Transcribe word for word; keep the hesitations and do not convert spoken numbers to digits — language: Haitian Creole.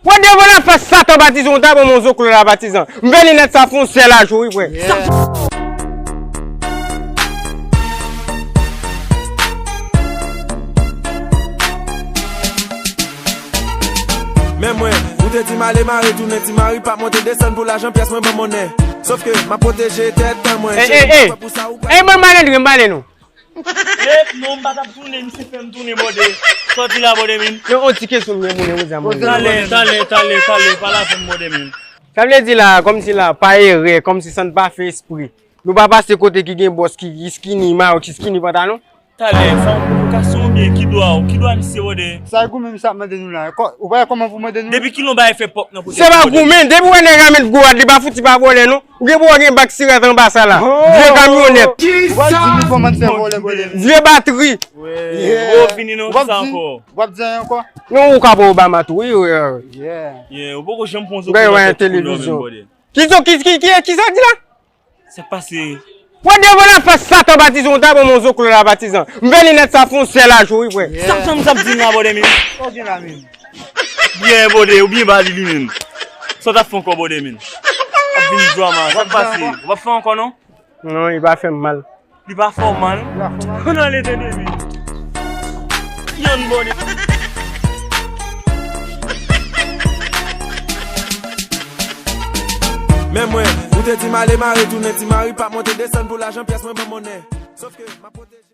Wè devan la fè satan patizan, ou ta ban m yon zoklo la patizan. M vè linèt sa fè yon sèl a jou, wi, frè. Men mwen, ou te di m ale mare tounen ti mari p ap monte desann pou lajan pyès mwen ban monnen. Sof ke m ap pwoteje tèt mwen. Ey, ey, ey! Ey, ban m malandren, m pale nou. Ep, non, m pa t ap tounen, misye fè m tounen, bòde. Sa w di la, bòde min? Yon, yon ti kesyon m gen pou nou, jan mwen. Talè, talè, talè, talè, pa lapenn, bòde min. Sa vle di la, kòmsi la, pa erè, kòmsi san n pa fè espri. Nou pa pase kote ki gen bòs ki, ki skinny mayo, ki skinny pantalon? Talè, sa yon pwovokasyon oubyen ki dwa w, ki dwa misye, bòde? Sa e goumen misye ap mande nou la. Kò- Ou pa wè kòman pou mande nou? Depi kilè w bay fè pòk nan kote Se pa bòde? Goumen, depi wè nèg la met gwo rad, li pa fouti pa vòlè, non. Ou gen pou w gen bak siret anba sa la. Vye kamyonèt. Ou pa di nou kòman fè vòlè, bòde. Vye batri. Ou fini non, ki sa ankò? W ap di anyen ankò? Non, ou ka pran Obama tou, wi, wi, wi. Yeah, ou poko janm pran zoklo nan tèt pou non, menm, bòde. Ki zo-, ki, ki, ki, ki sa di la? Sa k pase? Wè devan la fè satan patizan, ou ta ban m yon zoklo la patizan. M vè linèt sa fè yon sèl a jou, wi, frè. Sa m sa m sa m di m la, bòde min? Sa w gen la menm? Byen, bòde, ou byen ba li, li menm. Sa w t ap fè ankò, bòde min? Ap vin drama, sa k pase? Ou p ap fè ankò, non? Non, li pa fè m mal. Li pa fè w mal? Konn ale tande li. Yon bòde. Men mwen, ou te di m ale mare tounen ti mari p ap monte desann pou lajan pyès mwen ban monnen. Sof ke m ap pwoteje